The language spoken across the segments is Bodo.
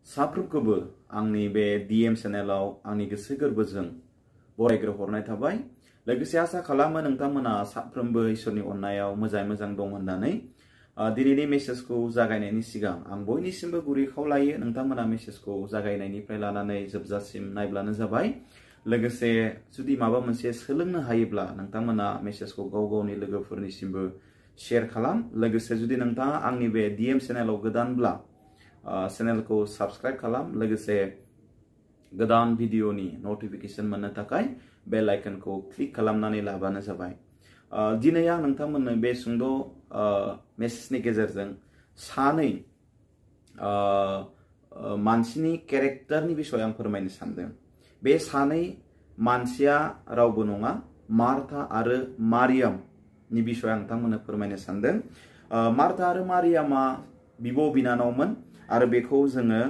साफ्रोमखौबो आंनि बे DM चेनेलाव आंनि गोसो गोरबोजों बरायग्रो हरनाय थाबाय। लोगोसे आसा खालामो नोंथांमोना साफ्रोमबो इसोरनि अननायाव मोजां दं होननानै दिनैनि मेसेजखौ जागायनायनि सिगां आं बयनिसिमबो गुरै खावलायो नोंथांमोना मेसेजखौ जागायनायनिफ्राय लानानै जोबजासिम नायब्लानो जाबाय। लोगोसे जुदि माबा मोनसे सोलोंनो हायोब्ला नोंथांमोना मेसेजखौ गावनि लोगोफोरनिसिमबो शेयार खालाम। लोगोसे जुदि नोंथाङा आंनि बे DM चेनेलाव गोदानब्ला चेनेलखौ साबस्क्राइब खालाम। लोगोसे गोदान भिडिअनि नटिफिकेशन मोननो थाखाय बेल आइकनखौ क्लिक खालामनानै लाबानो जाबाय। दिनै आं नोंथांमोननो बे सुंद' मेसेजनि गेजेरजों सानै मानसिनि केरेक्टारनि बिसय आं फोरमायनो सानदों। बे सानै मानसिया रावबो नङा, मार्था आरो मारियामनि बिसय आं नोंथांमोननो फोरमायनो सानदों। मार्था आरो मारियामा बिब' बिनानावमोन आरो बेखौ जोङो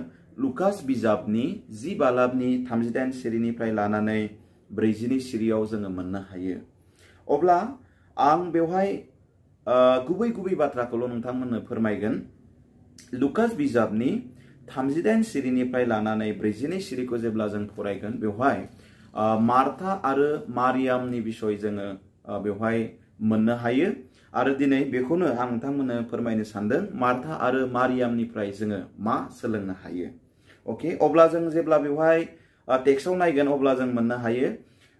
लुकास बिजाबनि 10 बालाबनि 38 सिरिनिफ्राय लानानै 42 सिरियाव जोङो मोननो हायो। अब्ला आं बेवहाय गुबै बाथ्राखौल' नोंथांमोननो फोरमायगोन। लुकास बिजाबनि 38 सिरिनिफ्राय लानानै 42 सिरिखौ जेब्ला जों फरायगोन बेवहाय मार्था आरो मारियामनि बिसय जोङो बेवहाय मोननो हायो। आरो दिनै बेखौनो आं नोंथांमोननो फोरमायनो सानदों, मार्था आरो मारियामनिफ्राय जोङो मा सोलोंनो हायो। अके, अब्ला जों जेब्ला बेवहाय टेक्स्टआव नायगोन अब्ला जों मोननो हायो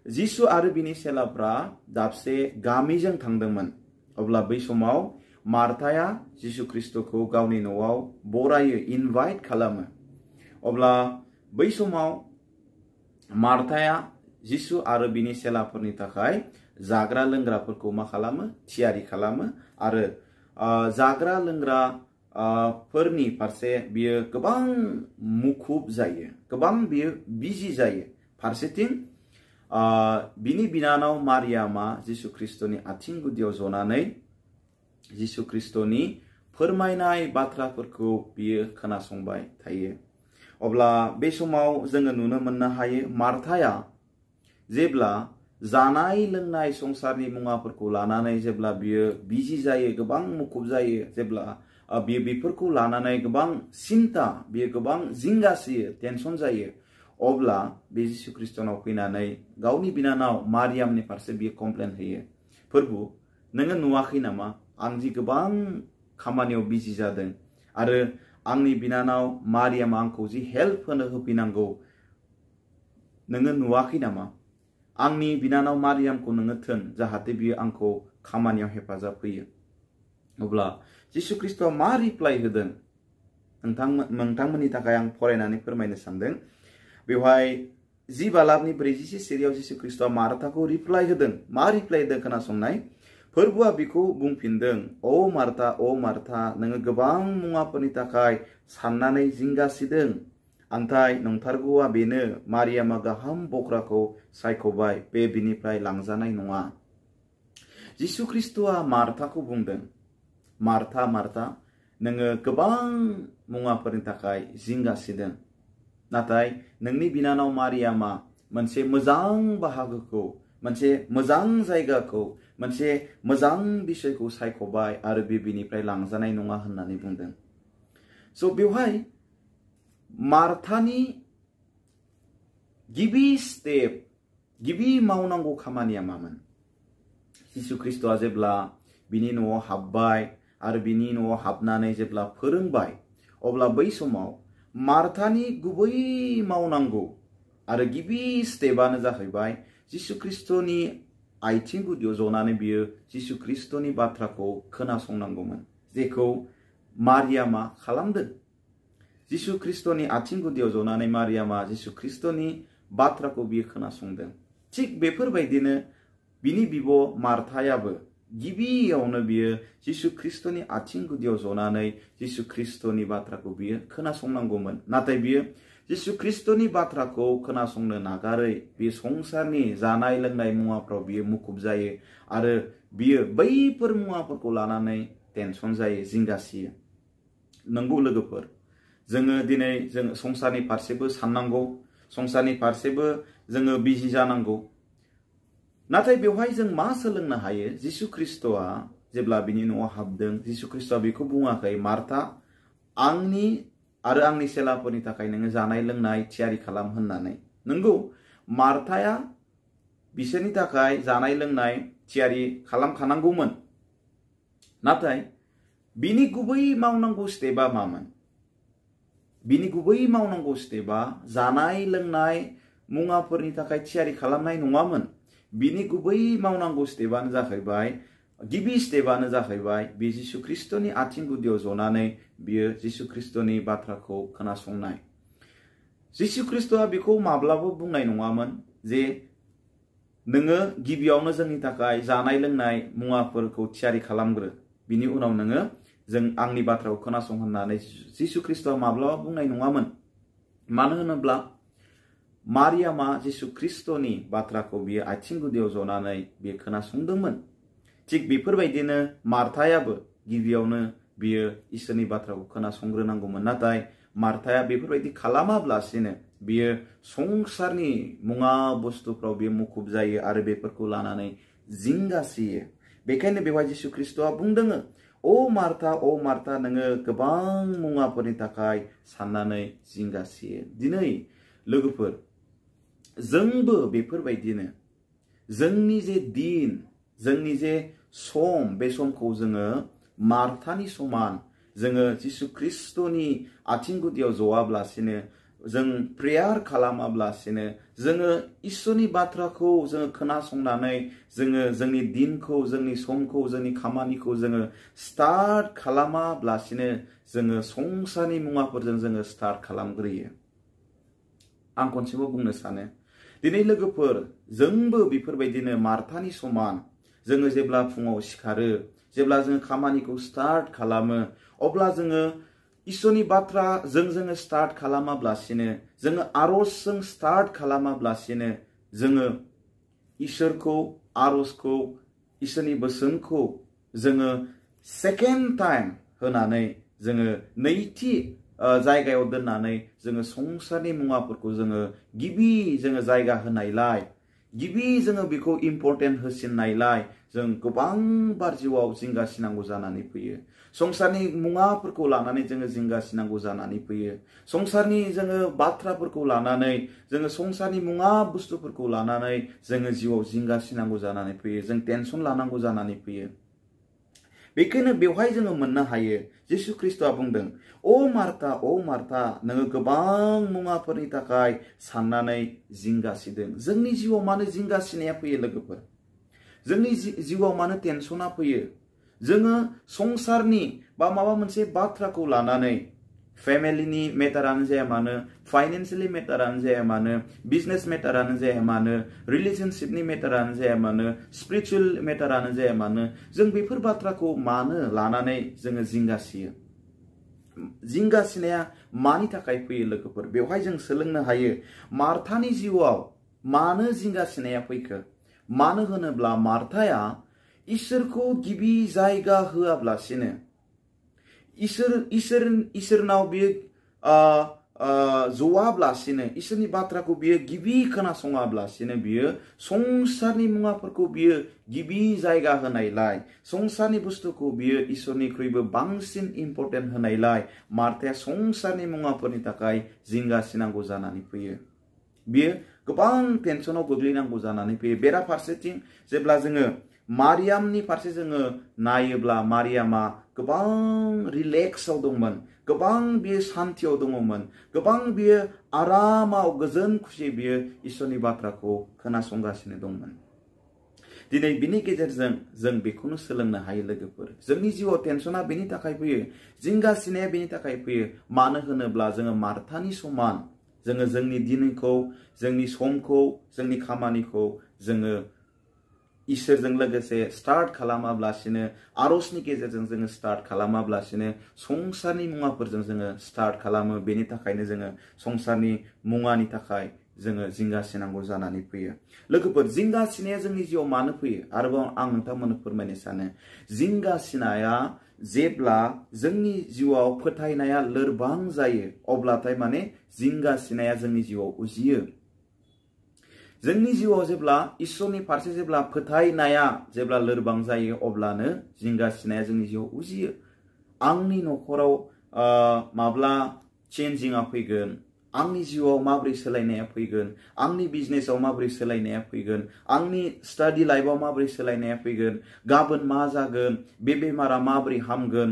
जिसु आरो बिनि चेलाफ्रा दाबसे गामिजों थांदोंमोन। अब्ला बै समाव मार्थाया जिसु ख्रिस्टखौ गावनि न'आव बरायो, इनभाइट खालामो। अब्ला बै समाव मार्थाया जिसु आरो बिनि चेलाफोरनि थाखाय जाग्रा लोंग्राफोरखौ मा खालामो? थियारि खालामो। आरो जाग्रा लोंग्रा फोरनि फारसे बियो गोबां मुखुब जायो, गोबां बियो बिजि जायो। फारसेथिं बिनि बिनानाव मारियामा जिसु ख्रिस्टनि आथिं गुदियाव जनानै जिसु ख्रिस्टनि फोरमायनाय बाथ्राफोरखौ बियो खोनासंबाय थायो। अब्ला बे समाव जोङो नुनो मोननो हायो मार्थाया जेब्ला जानाय लोंनाय संसारनि मुवाफोरखौ लानानै जेब्ला बियो बिजि जायो, गोबां मुखुब जायो, जेब्ला बियो बेफोरखौ लानानै गोबां सिन्ता, बियो गोबां जिंगासियो, टेनसन जायो, अब्ला बे जिसु ख्रिस्टनाव फैनानै गावनि बिनानाव मारियामनि फारसे बियो कमप्लेन होयो। प्रभु, नोङो नुवाखै नामा आं जि गोबां खामानियाव बिजि जादों आरो आंनि बिनानाव मारियामा आंखौ जि हेल्प होफैनांगौ, नोङो नुवाखै नामा? आंनि बिनानाव मारियामखौ नोङो थोन जाहाथे बियो आंखौ खामानियाव हेफाजाब होयो। अब्ला जिसु ख्रिस्टआ मा रिप्लाइ होदों नोंथांमोननि थाखाय आं फरायनानै फोरमायनो सानदों। बेवहाय 10 बालाबनि 46 सिरियाव जिसु ख्रिस्टआ मार्थाखौ रिप्लाइ होदों। मा रिप्लाइ होदों खोनासंनाय। फोरबुआ बिखौ बुंफिनदों, ओ मार्था, नोङो गोबां मुवाफोरनि थाखाय साननानै जिंगासिदों, नाथाय नंथारगौआ बेनो मारियामा गाहाम बख्राखौ सायख'बाय, बे बिनिफ्राय लांजानाय नङा। जिसु ख्रिस्टआ मार्थाखौ बुंदों, मार्था, नोङो गोबां मुवाफोरनि थाखाय जिंगासिदों, नाथाय नोंनि बिनानाव मारियामा मोनसे मोजां बाहागोखौ, मोनसे मोजां जायगाखौ, मोनसे मोजां बिसयखौ सायख'बाय आरो बे बिनिफ्राय लांजानाय नङा होननानै बुंदों। स' बेवहाय मार्थानि गिबि स्टेप, गिबि मावनांगौ खामानिया मामोन? जिसु ख्रिस्टआ जेब्ला बिनि न'आव हाबबाय आरो बिनि न'आव हाबनानै जेब्ला फोरोंबाय, अब्ला बै समाव मार्थानि गुबै मावनांगौ आरो गिबि स्टेपआनो जाहैबाय जिसु ख्रिस्टनि आथिं गुदियाव जनानै बियो जिसु ख्रिस्टनि बाथ्राखौ खोनासंनांगौमोन, जेखौ मारियामा खालामदों। जिसु ख्रिस्टनि आथिं गुदियाव जनानै मारियामा जिसु ख्रिस्टनि बाथ्राखौ बियो खोनासंदों। थिग बेफोरबायदिनो बिनि बिब' मार्थायाबो गिबियावनो बियो जिसु ख्रिस्टनि आथिं गुदियाव जनानै जिसु ख्रिस्टनि बाथ्राखौ बियो खोनासंनांगौमोन। नाथाय बियो जिसु ख्रिस्टनि बाथ्राखौ खोनासंनो नागारै बियो संसारनि जानाय लोंनाय मुवाफ्राव बियो मुखुब जायो आरो बियो बैफोर मुवाफोरखौ लानानै टेनसन जायो, जिंगासियो। नंगौ लोगोफोर, जोङो दिनै जों संसारनि फारसेबो साननांगौ, संसारनि फारसेबो जोङो बिजि जानांगौ। नाथाय बेवहाय जों मा सोलोंनो हायो? जिसु ख्रिस्टआ जेब्ला बिनि न'आव हाबदों, जिसु ख्रिस्टआ बेखौ बुङाखै, मार्था, आंनि आरो आंनि सेलाफोरनि थाखाय नोङो जानाय लोंनाय थियारि खालाम होननानै। नंगौ, मार्ताया बिसोरनि थाखाय जानाय लोंनाय थियारि खालामखानांगौमोन, नाथाय बिनि गुबै मावनांगौ स्टेपा मामोन? बिनि गुबै मावनांगौ स्टेपा जानाय लोंनाय मुवाफोरनि थाखाय थियारि खालामनाय नङामोन। बिनि गुबै मावनांगौ स्टेपानो जाहैबाय, गिबि स्टेपानो जाहैबाय बे जिसु ख्रिस्टनि आथिं गुदियाव जनानै बियो जिसु ख्रिस्टनि बाथ्राखौ खोनासंनाय। जिसु ख्रिस्टआ बेखौ माब्लाबो बुंनाय नङामोन जे नोङो गिबियावनो जोंनि थाखाय जानाय लोंनाय मुवाफोरखौ थियारि खालामग्रो, बिनि उनाव नोङो आंनि बाथ्राखौ खोनासं होननानै जिसु ख्रिस्टआ माब्लाबा बुंनाय नङामोन। मानो होनोब्ला मारियामा जिसु ख्रिस्टनि बाथ्राखौ बियो आथिं गुदियाव जनानै बियो खोनासंदोंमोन। थिग बेफोरबायदिनो मार्तायाबो गिबियावनो बियो इसोरनि बाथ्राखौ खोनासंग्रोनांगौमोन, नाथाय मार्ताया बेफोरबायदि खालामाब्लासिनो बियो संसारनि मुवा बुस्थुफ्राव बियो मुखुब जायो आरो बेफोरखौ लानानै जिंगासियो। बेखायनो बेवहाय जिसु ख्रिस्टआ बुंदों, ओ मार्ता नोङो गोबां मुवाफोरनि थाखाय साननानै जिंगासियो। दिनै लोगोफोर, जोंबो बेफोरबायदिनो जोंनि जे दिन, जोंनि जे सम, बे समखौ जोङो मार्तानि समान जोङो जिसु ख्रिस्टनि आथिं गुदियाव जआब्लासिनो, जों प्रेयार खालामाब्लासिनो, जोङो इसोरनि बाथ्राखौ जोङो खोनासंनानै जोङो जोंनि दिनखौ, जोंनि समखौ, जोंनि खामानिखौ जोङो स्टार्ट खालामाब्लासिनो जोङो संसारनि मुवाफोरजों जोङो स्टार्ट खालामग्रोयो। आं खनसेबो बुंनो सानो, दिनै लोगोफोर, जोंबो बेफोरबायदिनो मार्तानि समान जोङो जेब्ला फुङाव सिखारो, जेब्ला जोङो खामानिखौ स्टार्ट खालामो, अब्ला जोङो इसोरनि बाथ्राजों जोङो स्टार्ट खालामाब्लासिनो, जोङो आरजजों स्टार्ट खालामाब्लासिनो, जोङो इसोरखौ, आरजखौ, इसोरनि बोसोनखौ जोङो सेकेन्ड टाइम होनानै, जोङो नैथि जायगायाव दोननानै जोङो संसारनि मुवाफोरखौ जोङो गिबि जोङो जायगा होनायलाय, गिबि जोङो बेखौ इम्परटेन्ट होसिननायलाय जों गोबां बार जिउआव जिंगासिनांगौ जानानै फैयो। संसारनि मुवाफोरखौ लानानै जोङो जिंगासिनांगौ जानानै फैयो। संसारनि जोङो बाथ्राफोरखौ लानानै, जोङो संसारनि मुवा बुस्थुफोरखौ लानानै जोङो जिउआव जिंगासिनांगौ जानानै फैयो। जों टेनसन लानांगौ जानानै फैयो। बेखायनो बेवहाय जोङो मोननो हायो, जिसु ख्रिस्टआ बुंदों, ओ मार्ता नोङो गोबां मुवाफोरनि थाखाय साननानै जिंगासिदों। जोंनि जिउआव मानो जिंगासिनाया फैयो लोगोफोर? जोंनि जिउआव मानो टेनसना फैयो? जोङो संसारनि बा माबा मोनसे बाथ्राखौ लानानै, फेमिलिनि मेटारानो जाया मानो, फाइनेन्सियेलि मेटारानो जाया मानो, बिजनेस मेटारानो जाया मानो, रिलेशनशिपनि मेटारानो जाया मानो, स्पिरिचुअल मेटारानो जाया मानो, जों बेफोर बाथ्राखौ मानो लानानै जोङो जिंगासियो? जिंगासिनाया मानि थाखाय फैयो लोगोफोर? बेवहाय जों सोलोंनो हायो, मार्तानि जिउआव मानो जिंगासिनाया फैखो? मानो होनोब्ला मार्ताया इसोरखौ गिबि जायगा होआब्लासिनो, इसोरनाव बियो जवाब्लासिनो, इसोरनि बाथ्राखौ बियो गिबि खोनासङाब्लासिनो, बियो संसारनि मुवाफोरखौ बियो गिबि जायगा होनायलाय, संसारनि बुस्थुखौ बियो इसोरनिख्रुइबो बांसिन इम्परटेन्ट होनायलाय, मार्ताया संसारनि मुवाफोरनि थाखाय जिंगासिनांगौ जानानै फैयो। बियो गोबां टेनसनाव गोग्लैनांगौ जानानै फैयो। बेराफारसेथिं जेब्ला जोङो मारियामनि फारसे जोङो नायोब्ला, मारियामा गोबां रिलेक्सआव दंमोन, गोबां बियो सान्थियाव दङमोन, गोबां बियो आरामाव गोजोन खुसि बियो इसोरनि बाथ्राखौ खोनासंगासिनो दंमोन। दिनै बिनि गेजेरजों जों बेखौनो सोलोंनो हायो लोगोफोर, जोंनि जिउआव टेनसना बेनि थाखाय फैयो, जिंगासिनाया बेनि थाखाय फैयो, मानो होनोब्ला जोङो मार्तानि समान जोङो जोंनि दिनखौ, जोंनि समखौ, जोंनि खामानिखौ जोङो इसोरजों लोगोसे स्टार्ट खालामाब्लासिनो, आरजनि गेजेरजों जोङो स्टार्ट खालामाब्लासिनो, संसारनि मुवाफोरजों जोङो स्टार्ट खालामो। बेनि थाखायनो जोङो संसारनि मुवानि थाखाय जोङो जिंगासिनांगौ जानानै फैयो। लोगोफोर, जिंगासिनाया जोंनि जिउआव मानो फैयो? आरोबाव आं नोंथांमोननो फोरमायनो सानो, जिंगासिनाया जेब्ला जोंनि जिउआव फोथायनाया लोरबां जायो, अब्लाथाय माने जिंगासिनाया जोंनि जिउआव उजियो। जोंनि जिउआव जेब्ला इसोरनि फारसे जेब्ला फोथायनाया जेब्ला लोरबां जायो, अब्लानो जिंगासिनाया जोंनि जिउआव उजियो। आंनि न'खराव माब्ला चेन्जिंआ फैगोन, आंनि जिउआव माबोरै सोलायनाया फैगोन, आंनि बिजनेसाव माबोरै सोलायनाया फैगोन, आंनि स्टाडि लाइफआव माबोरै सोलायनाया फैगोन, गाबोन मा जागोन, बे बेमारा माबोरै हामगोन,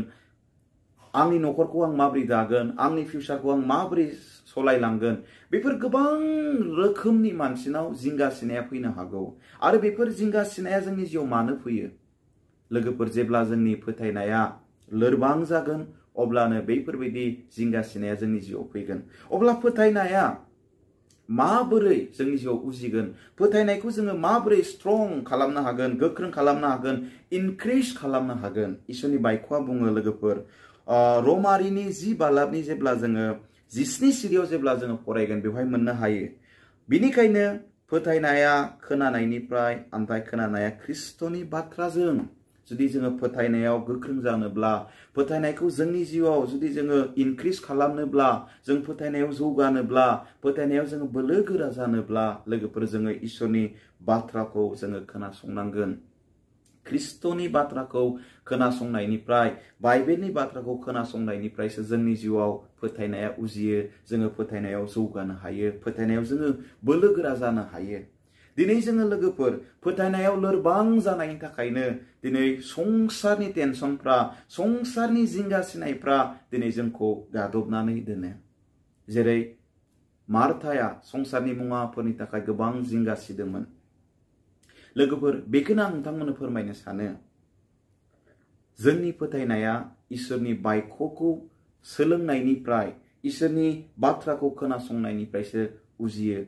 आंनि न'खरखौ आं माबोरै दागोन, आंनि फिउचारखौ आं माबोरै सलायलांगोन, बेफोर गोबां रोखोमनि मानसिनाव जिंगासिनाया फैनो हागौ। आरो बेफोर जिंगासिनाया जोंनि जिउआव मानो फैयो? लोगोफोर, जेब्ला जोंनि फोथायनाया लोरबां जागोन अब्लानो बैफोरबायदि जिंगासिनाया जोंनि जिउआव फैगोन। अब्ला फोथायनाया माबोरै जोंनि जिउआव उजिगोन? फोथायनायखौ जोङो माबोरै स्ट्रं खालामनो हागोन, गोख्रों खालामनो हागोन, इनक्रिज खालामनो हागोन? इसोरनि बाइकआ बुङो लोगोफोर, रमारिनि 10 बालाबनि जेब्ला जोङो 17 सिरियाव जेब्ला जोङो फरायगोन बेवहाय मोननो हायो। बिनिखायनो फोथायनाया खोनानायनिफ्राय, ओमफ्राय खोनानाया ख्रिस्ट'नि बाथ्राजों। जुदि जोङो फोथायनायाव गोख्रों जानोब्ला, फोथायनायखौ जोंनि जिउआव जुदि जोङो इनक्रिज खालामनोब्ला, जों फोथायनायाव जौगानोब्ला, फोथायनायाव जोङो बोलो गोरा जानोब्ला, लोगोफोर जोङो इसोरनि बाथ्राखौ जोङो खोनासंनांगोन। ख्रिस्ट'नि बाथ्राखौ खोनासंनायनिफ्राय, बाइबेलनि बाथ्राखौ खोनासंनायनिफ्रायसो जोंनि जिउआव फोथायनाया उजियो। जोङो फोथायनायाव जौगानो हायो, फोथायनायाव जोङो बोलो गोरा जानो हायो। दिनै जोङो लोगोफोर फोथायनायाव लोरबां जानायनि थाखायनो दिनै संसारनि टेनसनफ्रा, संसारनि जिंगासिनायफ्रा दिनै जोंखौ गादबनानै दोनो। जेरै मार्थाया संसारनि मुवाफोरनि थाखाय गोबां जिंगासिदोंमोन। लोगोफोर, बेखौनो आं नोंथांमोननो फोरमायनो सानो, जोंनि फोथायनाया इसोरनि बाइकखौ सोलोंनायनिफ्राय, इसोरनि बाथ्राखौ खोनासंनायनिफ्रायसो उजियो।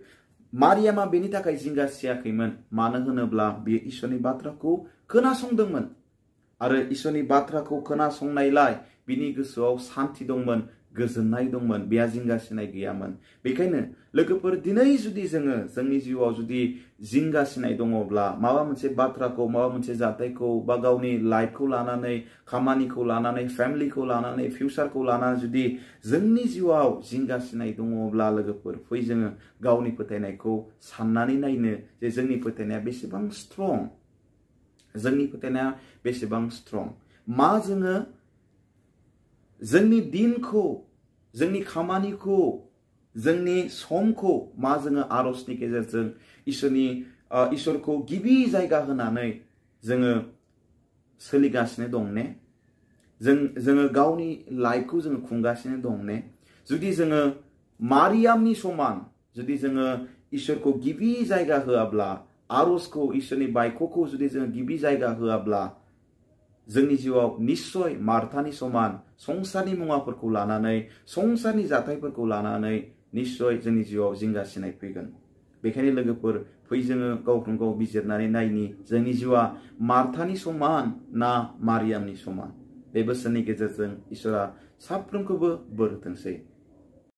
मारियामा बेनि थाखाय जिंगासियाखैमोन, मानो होनोब्ला बियो इसोरनि बाथ्राखौ खोनासंदोंमोन। आरो इसोरनि बाथ्राखौ खोनासंनायलाय बिनि गोसोआव सान्थि दंमोन, गोजोननाय दंमोन, बिहा जिंगासिनाय गैयामोन। बेखायनो लोगोफोर, दिनै जुदि जोङो जोंनि जिउआव जुदि जिंगासिनाय दङब्ला, माबा मोनसे बाथ्राखौ, माबा मोनसे जाथायखौ, बा गावनि लाइफखौ लानानै, खामानिखौ लानानै, फेमिलिखौ लानानै, फिउचारखौ लानानै जुदि जोंनि जिउआव जिंगासिनाय दङब्ला लोगोफोर, फै जोङो गावनि फोथायनायखौ साननानै नायनो जे जोंनि फोथायनाया बेसेबां स्ट्रं, जोंनि फोथायनाया बेसेबां स्ट्रं। मा जोङो जोंनि दिनखौ, जोंनि खामानिखौ, जोंनि समखौ मा जोङो आरजनि गेजेरजों इसोरखौ गिबि जायगा होनानै जोङो सोलिगासिनो दं ने? जोङो गावनि लाइफखौ जोङो खुंगासिनो दं ने? जुदि जोङो मारियामनि समान जुदि जोङो इसोरखौ गिबि जायगा होआब्ला, आरजखौ, इसोरनि बाइकखौ जुदि जोङो गिबि जायगा होआब्ला, जोंनि जिउआव निश्चय मार्थानि समान संसारनि मुवाफोरखौ लानानै, संसारनि जाथायफोरखौ लानानै निश्चय जोंनि जिउआव जिंगासिनाय फैगोन। बेखायनो लोगोफोर, फै जोङो गावखौनो गाव बिजिरनानै नायनि, जोंनि जिउआ मार्थानि समान ना मारियामनि समान? बे बोसोरनि गेजेरजों इसोरा साफ्रोमखौबो बोर होथोंसै।